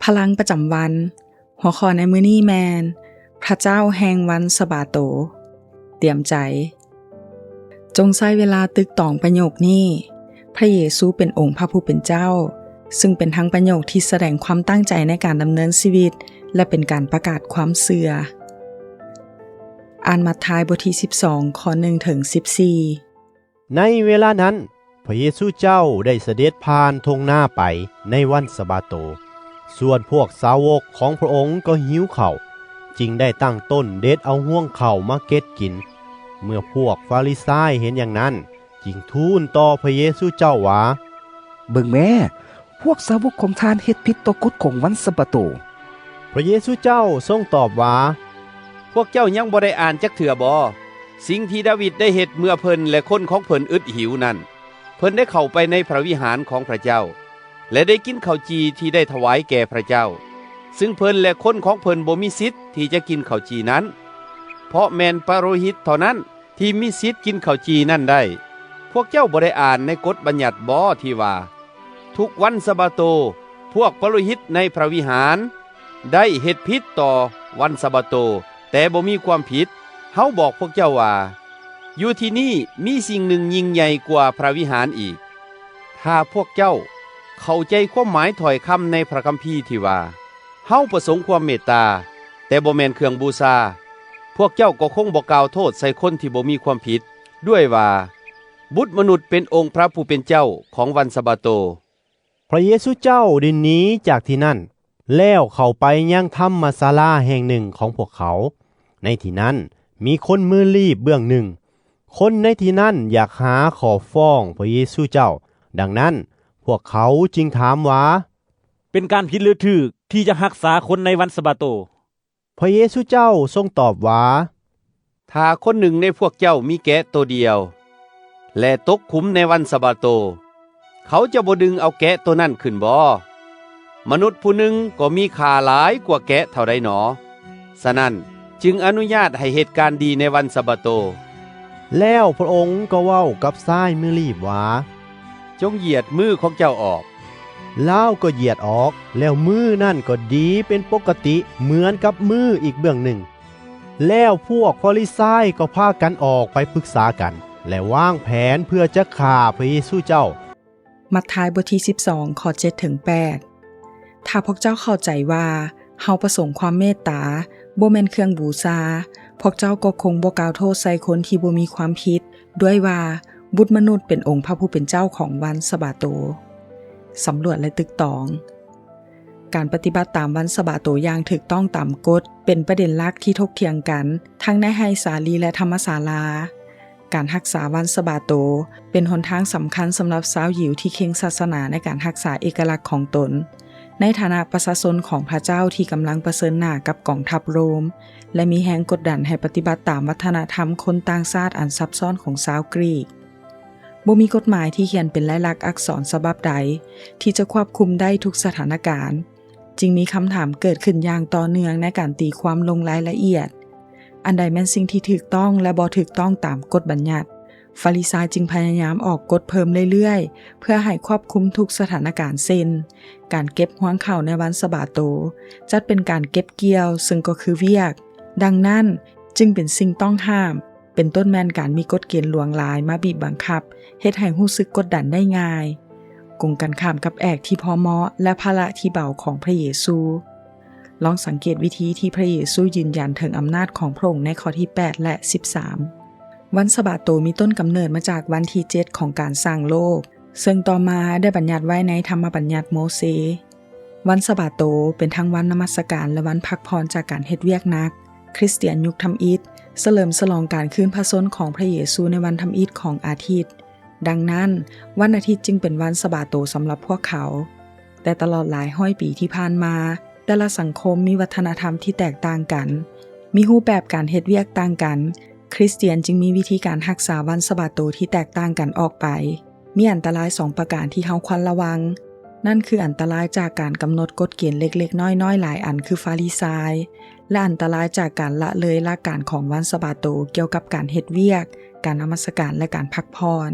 ພະລັງປະຈຳວັນ. ຫົວຂໍ້ໃນມື້ນີ້ແມ່ນ ພະເຈົ້າແຫ່ງວັນສະບາໂຕ. ຕຽມໃຈ. ຈົ່ງໃຊ້ເວລາຕຶກຕອງປະໂຫຍກນີ້, ພະເຢຊູເປັນອົງພະຜູ້ເປັນເຈົ້າ, ຊຶ່ງເປັນທັງປະໂຫຍກທີ່ສະແດງຄວາມຕັ້ງໃຈໃນການດຳເນີນຊີວິດ ແລະ ເປັນການປະກາດຄວາມເຊື່ອ. ອ່ານມັດທາຍບົດທີສິບສອງ ຂໍ້ໜຶ່ງເຖິງສິບສີ່. ໃນເວລານັ້ນ, ພະເຢຊູເຈົ້າໄດ້ສະເດັດຜ່ານທົ່ງນາໄປໃນວັນສະບາໂຕ. ສ່ວນພວກສາວົກຂອງພະອົງກໍຫິວເຂົ້າ, ຈຶ່ງໄດ້ຕັ້ງຕົ້ນເດັດເອົາຮວງເຂົ້າມາເກັດກິນ. ເມື່ອພວກຟາຣິຊາຍເຫັນຢ່າງນັ້ນ, ຈຶ່ງທູນຕໍ່ພະເຢຊູເຈົ້າວ່າ, ເບິ່ງແມ້, ພວກສາວົກຂອງທ່ານເຮັດຜິດຕໍ່ກົດຂອງວັນສະບາໂຕ. ພະເຢຊູເຈົ້າຊົງຕອບວ່າ, ພວກເຈົ້າຍັງບໍ່ໄດ້ອ່ານຈັກເທື່ອບໍ? ສິ່ງທີ່ດາວິດໄດ້ເຮັດເມື່ອເພິ່ນ ແລະ ຄົນຂອງເພິ່ນອຶດຫິວນັ້ນ, ເພິ່ນໄດ້ເຂົ້າໄປໃນພະວິຫານຂອງພະເຈົ້າ ແລະ ໄດ້ກິນເຂົ້າຈີ່ທີ່ໄດ້ຖວາຍແກ່ພະເຈົ້າ, ຊຶ່ງເພິ່ນ ແລະ ຄົນຂອງເພິ່ນບໍ່ມີສິດທີ່ຈະກິນເຂົ້າຈີ່ນັ້ນ, ເພາະແມ່ນປະໂລຫິດເທົ່ານັ້ນ ທີ່ມີສິດກິນເຂົ້າຈີ່ນັ້ນໄດ້. ພວກເຈົ້າບໍ່ໄດ້ອ່ານໃນກົດບັນຍັດບໍ ທີ່ວ່າ, ທຸກວັນສະບາໂຕ, ພວກປະໂລຫິດໃນພະວິຫານໄດ້ເຮັດຜິດຕໍ່ວັນສະບາໂຕ, ແຕ່ບໍ່ມີຄວາມຜິດ? ເຮົາບອກພວກເຈົ້າວ່າ, ຢູ່ທີ່ນີ້ມີສິ່ງໜຶ່ງຍິ່ງໃຫຍ່ກວ່າພະວິຫານອີກ. ຖ້າພວກເຈົ້າເຂົ້າໃຈຄວາມໝາຍຖ້ອຍຄຳໃນພະຄຳພີທີ່ວ່າ, ເຮົາປະສົງຄວາມເມດຕາ, ແຕ່ບໍ່ແມ່ນເຄື່ອງບູຊາ, ພວກເຈົ້າກໍຄົງບໍ່ກ່າວໂທດໃສ່ຄົນທີ່ບໍ່ມີຄວາມຜິດ, ດ້ວຍວ່າ, ບຸດມະນຸດເປັນອົງພະຜູ້ເປັນເຈົ້າຂອງວັນສະບາໂຕ. ພະເຢຊູເຈົ້າໄດ້ໜີຈາກທີ່ນັ້ນ, ແລ້ວເຂົ້າໄປຍັງທຳມະສາລາແຫ່ງໜຶ່ງຂອງພວກເຂົາ. ໃນທີ່ນັ້ນມີຄົນມືລີບເບື້ອງໜຶ່ງ. ຄົນໃນທີ່ນັ້ນຢາກຫາຂໍ້ຟ້ອງພະເຢຊູເຈົ້າ, ດັ່ງນັ້ນພວກເຂົາຈຶ່ງຖາມວ່າ, ເປັນການຜິດຫຼືຖືກທີ່ຈະຮັກສາຄົນໃນວັນສະບາໂຕ? ພະເຢຊູເຈົ້າຊົງຕອບວ່າ, ຖ້າຄົນໜຶ່ງໃນພວກເຈົ້າມີແກະໂຕດຽວ ແລະ ຕົກຂຸມໃນວັນສະບາໂຕ, ເຂົາຈະບໍ່ດຶງເອົາແກະໂຕນັ້ນຂຶ້ນບໍ? ມະນຸດຜູ້ໜຶ່ງກໍມີຄ່າຫຼາຍກວ່າແກະເທົ່າໃດໜໍ? ສະນັ້ນຈຶ່ງອະນຸຍາດໃຫ້ເຮັດການດີໃນວັນສະບາໂຕ. ແລ້ວພະອົງກໍເວົ້າກັບຊາຍມືລີບວ່າ, ຈົ່ງຢຽດມືຂອງເຈົ້າອອກ. ລາວກໍຢຽດອອກ, ແລ້ວມືນັ້ນກໍດີເປັນປົກກະຕິເໝືອນກັບມືອີກເບື້ອງໜຶ່ງ. ແລ້ວພວກຟາຣິຊາຍກໍພາກັນອອກໄປປຶກສາກັນ ແລະ ວາງແຜນເພື່ອຈະຂ້າພະເຢຊູເຈົ້າ. ມັດທາຍບົດທີສິບສອງ ຂໍ້ເຈັດເຖິງແປດ. ຖ້າພວກເຈົ້າເຂົ້າໃຈວ່າເຮົາປະສົງຄວາມເມດຕາ, ບໍ່ແມ່ນເຄື່ອງບູຊາ, ພວກເຈົ້າກໍຄົງບໍ່ກ່າວໂທດໃສ່ຄົນທີ່ບໍ່ມີຄວາມຜິດ ດ້ວຍວ່າ ບຸດມະນຸດເປັນອົງພະຜູ້ເປັນເຈົ້າຂອງວັນສະບາໂຕ. ສຳຫຼວດ ແລະ ຕຶກຕອງ. ການປະຕິບັດຕາມວັນສະບາໂຕຢ່າງຖືກຕ້ອງຕາມກົດ ເປັນປະເດັນຫຼັກທີ່ຖົກຖຽງກັນ ທັງໃນໄຮສາລີ ແລະ ທຳມະສາລາ. ການຮັກສາວັນສະບາໂຕ ເປັນຫົນທາງສຳຄັນສຳລັບຊາວຢິວທີ່ເຄັ່ງສາສະໜາໃນການຮັກສາເອກະລັກຂອງຕົນ ໃນຖານະປະຊາຊົນຂອງພະເຈົ້າທີ່ກຳລັງປະເຊີນໜ້າກັບກອງທັບໂຣມ ແລະ ມີແຮງກົດດັນໃຫ້ປະຕິບັດຕາມວັດທະນະທຳຄົນຕ່າງຊາດອັນຊັບຊ້ອນຂອງຊາວກຣີກ. ບໍ່ມີກົດໝາຍທີ່ຂຽນເປັນລາຍລັກອັກສອນສະບັບໃດທີ່ຈະຄວບຄຸມໄດ້ທຸກສະຖານະການ, ຈຶ່ງມີຄຳຖາມເກີດຂຶ້ນຢ່າງຕໍ່ເນື່ອງໃນການຕີຄວາມລົງລາຍລະອຽດ, ອັນໃດແມ່ນສິ່ງທີ່ຖືກຕ້ອງ ແລະ ບໍ່ຖືກຕ້ອງຕາມກົດບັນຍັດ? ຟາຣິຊາຍຈຶ່ງພະຍາຍາມອອກກົດເພີ່ມເລື້ອຍໆ ເພື່ອໃຫ້ຄວບຄຸມທຸກສະຖານະການ ເຊັ່ນ ການເກັບຮວງເຂົ້າໃນວັນສະບາໂຕ ຈັດເປັນການເກັບກ່ຽວ, ເຊິ່ງກໍຄືວຽກ. ດັ່ງນັ້ນ, ຈຶ່ງເປັນສິ່ງຕ້ອງຫ້າມ, ເປັນຕົ້ນແມ່ນການມີກົດເກນຫຼວງຫຼາຍມາບີບບັງຄັບ, ເຮັດໃຫ້ຮູ້ສຶກກົດດັນໄດ້ງ່າຍ, ກົງກັນຂ້າມກັບແອກທີ່ພໍເໝາະ ແລະ ພາລະທີ່ເບົາຂອງພະເຢຊູ. ລອງສັງເກດວິທີທີ່ພະເຢຊູຢືນຢັນເຖິງອຳນາດຂອງພະອົງໃນຂໍ້ທີແປດ ແລະ ສິບສາມ. ວັນສະບາໂຕມີຕົ້ນກຳເນີດມາຈາກວັນທີເຈັດຂອງການສ້າງໂລກ, ເຊິ່ງຕໍ່ມາໄດ້ບັນຍັດໄວ້ໃນທຳມະບັນຍັດໂມເຊ. ວັນສະບາໂຕເປັນທັງວັນນະມັດສະການ ແລະ ວັນພັກຜ່ອນຈາກການເຮັດວຽກໜັກ. ຄຣິສຕຽນຍຸກທຳອິດສະເຫຼີມສະຫຼອງການຄືນພະຊົນຂອງພະເຢຊູໃນວັນທຳອິດຂອງອາທິດ. ດັ່ງນັ້ນ, ວັນອາທິດຈຶ່ງເປັນວັນສະບາໂຕສຳລັບພວກເຂົາ. ແຕ່ຕະຫຼອດຫຼາຍຮ້ອຍປີທີ່ຜ່ານມາ, ແຕ່ລະສັງຄົມມີວັດທະນະທຳທີ່ແຕກຕ່າງກັນ, ມີຮູບແບບການເຮັດວຽກຕ່າງກັນ, ຄຣິສຕຽນຈຶ່ງມີວິທີການຮັກສາວັນສະບາໂຕທີ່ແຕກຕ່າງກັນອອກໄປ. ມີອັນຕະລາຍສອງປະການທີ່ເຮົາຄວນລະວັງ, ນັ້ນຄືອັນຕະລາຍຈາກການກຳນົດກົດເກນເລັກໆນ້ອຍໆຫຼາຍອັນຄືຟາຣິຊາຍ, ແລະ ອັນຕະລາຍຈາກການລະເລີຍຫຼັກການຂອງວັນສະບາໂຕກ່ຽວກັບການເຮັດວຽກ, ການນະມັດສະການ ແລະ ການພັກຜ່ອນ.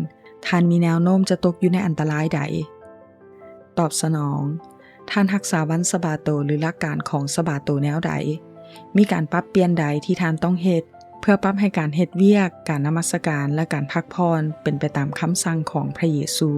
ທ່ານມີແນວໂນ້ມຈະຕົກຢູ່ໃນອັນຕະລາຍໃດ? ຕອບສະໜອງ. ທ່ານຮັກສາວັນສະບາໂຕ ຫຼື ຫຼັກການຂອງສະບາໂຕແນວໃດ? ມີການປັບປ່ຽນໃດທີ່ທ່ານຕ້ອງເຮັດ ເພື່ອປັບໃຫ້ການເຮັດວຽກ, ການນະມັດສະການ ແລະ ການພັກຜ່ອນເປັນໄປຕາມຄຳສັ່ງຂອງພຣະເຢຊູ?